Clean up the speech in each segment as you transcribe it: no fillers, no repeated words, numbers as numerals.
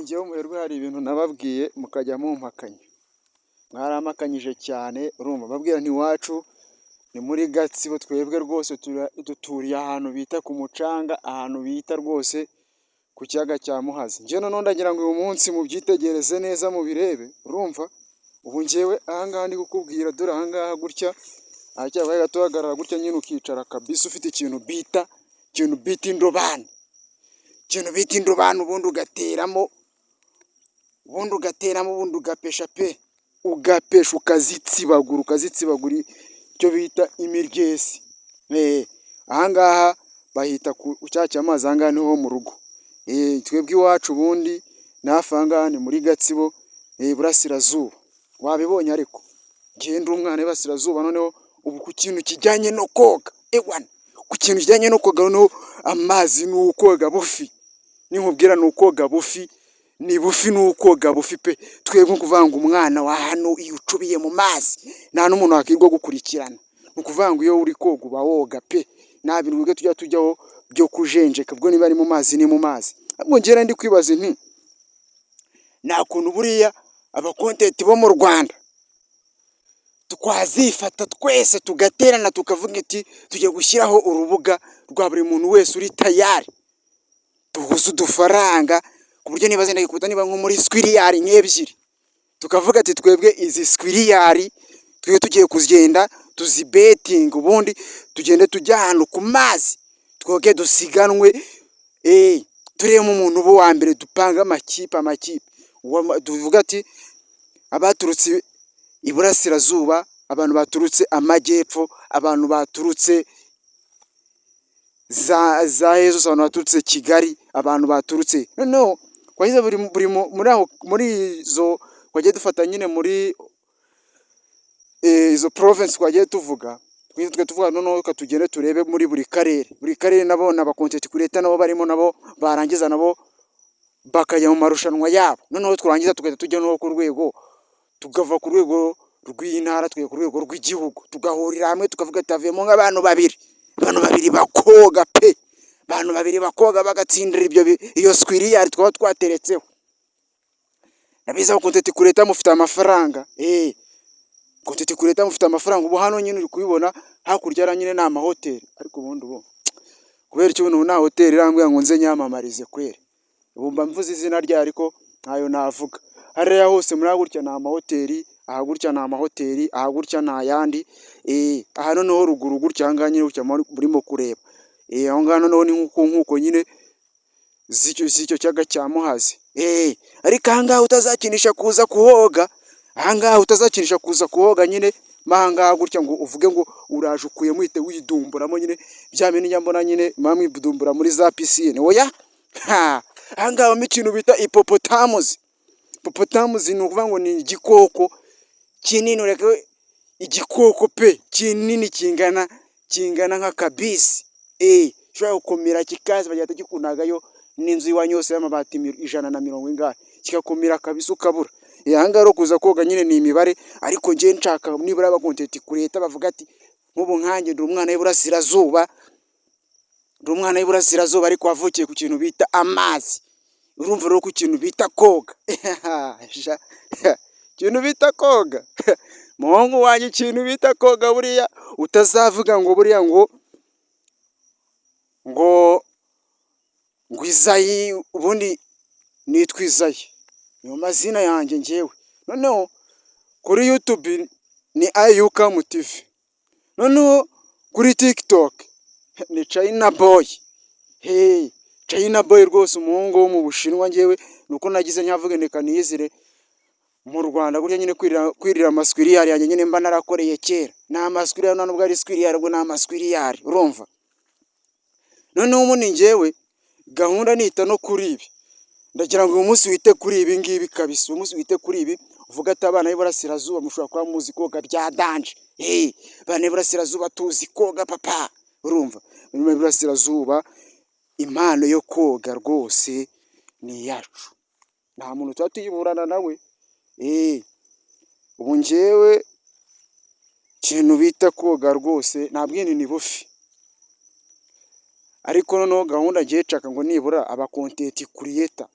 Njyewe umuherwe hari ibintu nababwiye mukajya mumpakanya, mwarampakanyije cyane. Urumva, mbabwira nti iwacu ni muri Gatsibo, twebwe rwose duturiye ahantu bita ku mucanga, ahantu bita rwose ku kiyaga cya Muhazi. Njyewe noneho ndagira ngo uyu munsi mubyitegereze neza, mubirebe. Urumva, ubu njyewe ahangaha ndi kukubwira, dore ahangaha gutya, ahacyabaye gato uhagarara gutya nyine, ukicara kabisa ufite ikintu bita indobani, ikintu bita indobani, ubundi ugateramo, ubundi ugateramo, ubundi ugapesha pe, ugapesha, ukazitsibagura, ukazitsibagura, icyo bita imiryesi. Ahangaha bahita ku cya cy'amazi, ahangaha niho mu rugo. Twebwe iwacu ubundi ni hafi ahangaha, ni muri Gatsibo, Iburasirazuba. Wabibonye ariko njyewe ndi umwana w'Iburasirazuba. Noneho ubu ku kintu kijyanye no koga, ewana, ku kintu kijyanye no koga, noneho amazi ni ukoga bufi. Ninkubwira ni ukoga bufi, ni bufi, ni ukoga bufi pe. Twebwe ukuvuga ngo umwana wa hano iyo ucubiye mu mazi nta n'umuntu wakwirirwa agukurikirana. Ni ukuvuga ngo iyo uri koga uba woga pe, nta bintu twebwe tujya tujyaho byo kujenjeka. Ubwo niba ari mu mazi, ni mu mazi. Ahubwo njyewe ndi kwibaza nti nta kuntu buriya aba content bo mu Rwanda twazifata twese tugaterana, tukavuga iti tugiye gushyiraho urubuga rwa buri muntu wese uri tayari, duhuze udufaranga ku buryo niba zenda gikubita niba nko muri squiriyari nk'ebyiri, tukavuga ati twebwe izi squiriyari twebwe tugiye kugenda tuzibetinga, ubundi tugende tujye ahantu ku mazi twoge, dusiganwe, turebemo umuntu uba uwa mbere, dupange amakipe, amakipe, tuvuga ati abaturutse Iburasirazuba, abantu baturutse Amajyepfo, abantu baturutse za hezo, abantu baturutse Kigali, abantu baturutse, noneho twagize buri muri aho muri izo twagiye dufata nyine, muri izo province twagiye tuvuga, twe tuvuga noneho reka tugende turebe muri buri karere, buri karere nabo n'aba content creator nabo barimo, nabo barangiza nabo bakajya mu marushanwa yabo. Noneho twarangiza tugahita tujya no ku rwego, tukava ku rwego rw'intara tukajya ku rwego rw'igihugu, tugahurira hamwe, tukavuga ati havuyemo nk'abantu babiri, abantu babiri bakoga pe, abantu babiri bakoga bagatsindira ibyo iyo squiriyari twaba twateretseho. Ndabizi aba content creator mufite amafaranga, content creator mufite amafaranga. Ubu hano nyine uri kubibona hakurya hariya nyine ni amahoteli, ariko ubundi ubu kubera icyo ubu nta hoteli irambwira ngo nze nyamamarize kweri? Ubu mba mvuze izina ryayo ariko ntayo navuga. Hariya hose muri gutya ni amahoteli, aha gutya ni amahoteli, aha gutya ni ayandi, aha noneho ruguru gutya aha ngaha nyine gutya murimo kureba, aho ngaho noneho ni nkuko nyine z'icyo kiyaga cya Muhazi. Ariko aha ngaha utazakinisha kuza kuhoga, aha ngaha utazakinisha kuza kuhoga nyine mo aha ngaha gutya ngo uvuge ngo uraje ukuyemo uhite widumburamo nyine bya bintu njya mbona nyine muba mwidumbura muri za pisine, oya. Aha ngaha habamo ikintu bita hippopotamus. Hippopotamus ni ukuvuga ngo ni igikoko kinini, ureke igikoko pe kinini kingana nk'akabisi, gishobora gukomera kikaza bagahita gikunagayo n'inzu y'iwanyu yose y'amabati ijana na mirongo ingahe, kikakumira kabisa ukabura. Aha ngaha rero kuza koga nyine ni imibare, ariko njyewe nshaka nibura aba content creator bavuga ati nk'ubu nkanjye ndi umwana w'Iburasirazuba, ndi umwana w'Iburasirazuba ariko wavukiye ku kintu bita amazi. Urumva rero ku kintu bita koga, ikintu bita koga, muhungu wanjye, ikintu bita koga buriya utazavuga ngo buriya ngo Izayi, ubundi nitwa Izayi, niyo mazina yanjye njyewe. Noneho kuri YouTube ni Ayukamu TV, noneho kuri TikTok ni China Boy, China Boy rwose, umuhungu wo mu Bushinwa. Njyewe nuko nagize nyavuge reka niyizire mu Rwanda gutya nyine kwirira amaswiriyari yanjye nyine mba narakoreye kera. Ni amaswiriyari, nta nubwo ari squiriyari, ubwo ni amaswiriyari, urumva? Noneho ubundi njyewe gahunda nita no kuri ibi, ndagira ngo uyu munsi wite kuri ibi ngibi kabisa, uyu munsi wite kuri ibi, uvuge ati abana b'Iburasirazuba mushobora kuba muzi koga bya danger, abana b'Iburasirazuba tuzi koga papa, urumva? B'Iburasirazuba impano yo koga rwose ni iyacu, nta muntu tuba tuyiburana nawe. Ubu njyewe ikintu bita koga rwose ntabwo ni bufi, ariko noneho gahunda ngiye nshaka ngo nibura aba content creator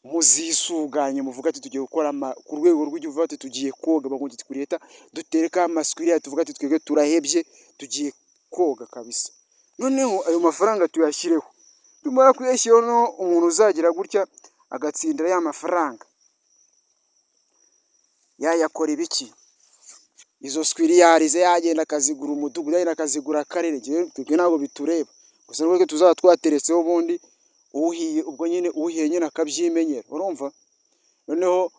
Muzisuganye muvuga ati tugiye gukora ku rwego rw'igihugu, uvuga ati tugiye koga aba content creator, duterekaho amaswiriya, tuvuga ati twebwe turahebye, tugiye koga kabisa. Noneho ayo mafaranga tuyashyireho, tumara kuyashyiraho, noneho umuntu uzagira gutya agatsindira ya mafaranga yayakora ibiki? Izo swiriyari ze yagenda akazigura umudugudu, yagenda akazigura akarere, twebwe ntabwo bitureba. Gusa nubwo tuzaba twateretseho, ubundi uhiye, ubwo nyine uhiye nyine akabyimenyera, urumva? Noneho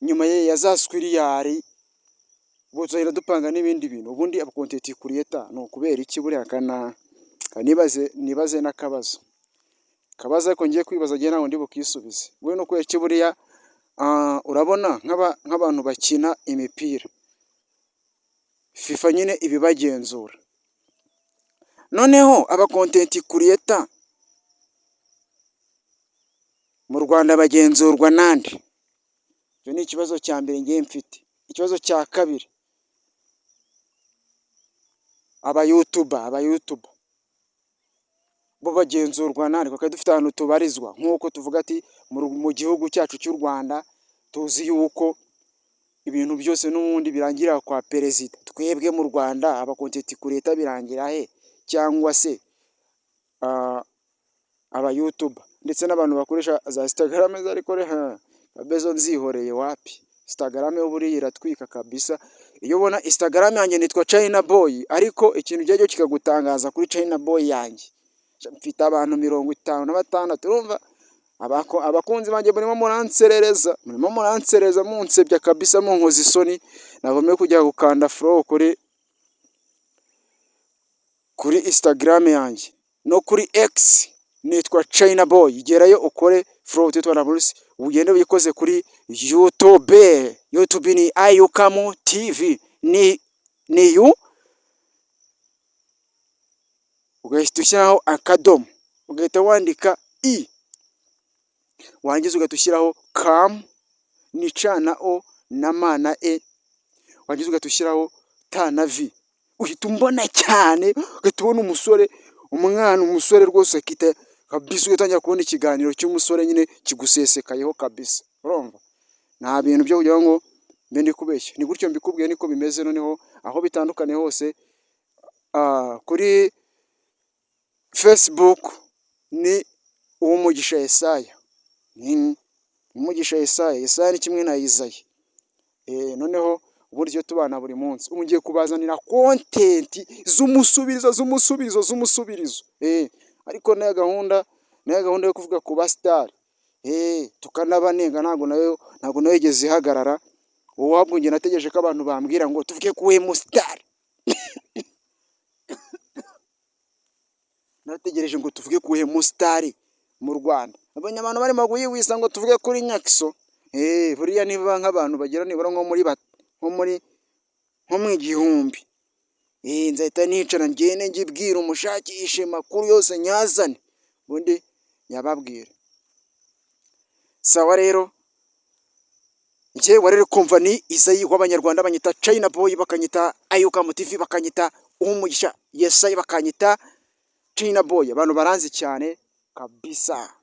nyuma ya za swiriyari, ubwo tuzagenda dupanga n'ibindi bintu. Ubundi aba content creator ni ukubera iki buriya? Kana nibaze, nibaze n'akabazo, akabazo ariko ngiye kwibaza njye ntabwo ndi bukisubize. Buriya ni ukubera iki buriya? Urabona nk'abantu bakina imipira, FIFA nyine ibibagenzura, noneho aba content creator mu Rwanda bagenzurwa nande? Icyo ni ikibazo cya mbere ngiye mfite. Ikibazo cya kabiri, aba YouTuber bo bagenzurwa nande? Kuko dufite ahantu tubarizwa, nk'uko tuvuga ati mu gihugu cyacu cy'u Rwanda tuzi yuko ibintu byose n'ubundi birangirira kwa perezida. Twebwe mu Rwanda aba content creator birangira he? Cyangwa se aba YouTuber ndetse n'abantu bakoresha za Instagram, ariko zo nzihoreye, wapi. Instagram yo buriya iratwika kabisa. Iyo ubona Instagram yanjye nitwa China Boy, ariko ikintu kijya kikagutangaza kuri China Boy yanjye, mfite abantu 56. Urumva abakunzi banjye murimo muranserereza, murimo muranserereza, munsebya kabisa, munkoza isoni. Nagomba kujya gukanda follow kuri Instagram yanjye no kuri X nitwa China Boy. Gerayo ukore follow, tubana buri ugende wikoze kuri YouTube. YouTube ni Ayukamu TV, ni yu ugahita ushyiraho akadomo, ugahita wandika i, warangiza ugahita ushyiraho kamu, ni C na O na M na E, warangiza ugahita ushyiraho T na V, uhita umbona cyane, ugahita ubona umusore, umwana, umusore rwose akita kabisa, ugatangira kubona ikiganiro cy'umusore nyine kigusesekayeho kabisa. Urumva nta bintu byo kugira ngo mbe ndi kubeshya, ni gutyo mbikubwiye, niko bimeze. Noneho aho bitandukanye hose, kuri Facebook ni Uwumugisha Yesaya, ni Uwumugisha Yesaya. Yesaya ni kimwe na Izayi. Noneho uburyo tubana buri munsi, ubu ngiye kubazanira content z'umusubirizo, z'umusubirizo, z'umusubirizo. Ariko nayo gahunda yo kuvuga ku ba star, tukanabanenga, ntabwo nayo yigeze ihagarara. Wowe ahubwo njye nategereje ko abantu bambwira ngo tuvuge ku wuhe musitari, nategereje ngo tuvuge ku wuhe musitari mu Rwanda. Nabonye abantu barimo guhwihwisa ngo tuvuge kuri Nyaxo. Buriya niba nk'abantu bagera nibura nko muri nko mu 1000, nzahita nicara ngende njye umushakishe amakuru yose nyazane, ubundi nyababwire. Sawa rero, njye wari uri kumva ni Izayi w'Abanyarwanda, banyita China Boy, bakanyita Ayukamu TV, bakanyita Uwumugisha Yesaya, bakanyita China Boy. Abantu baranzi cyane kabisa.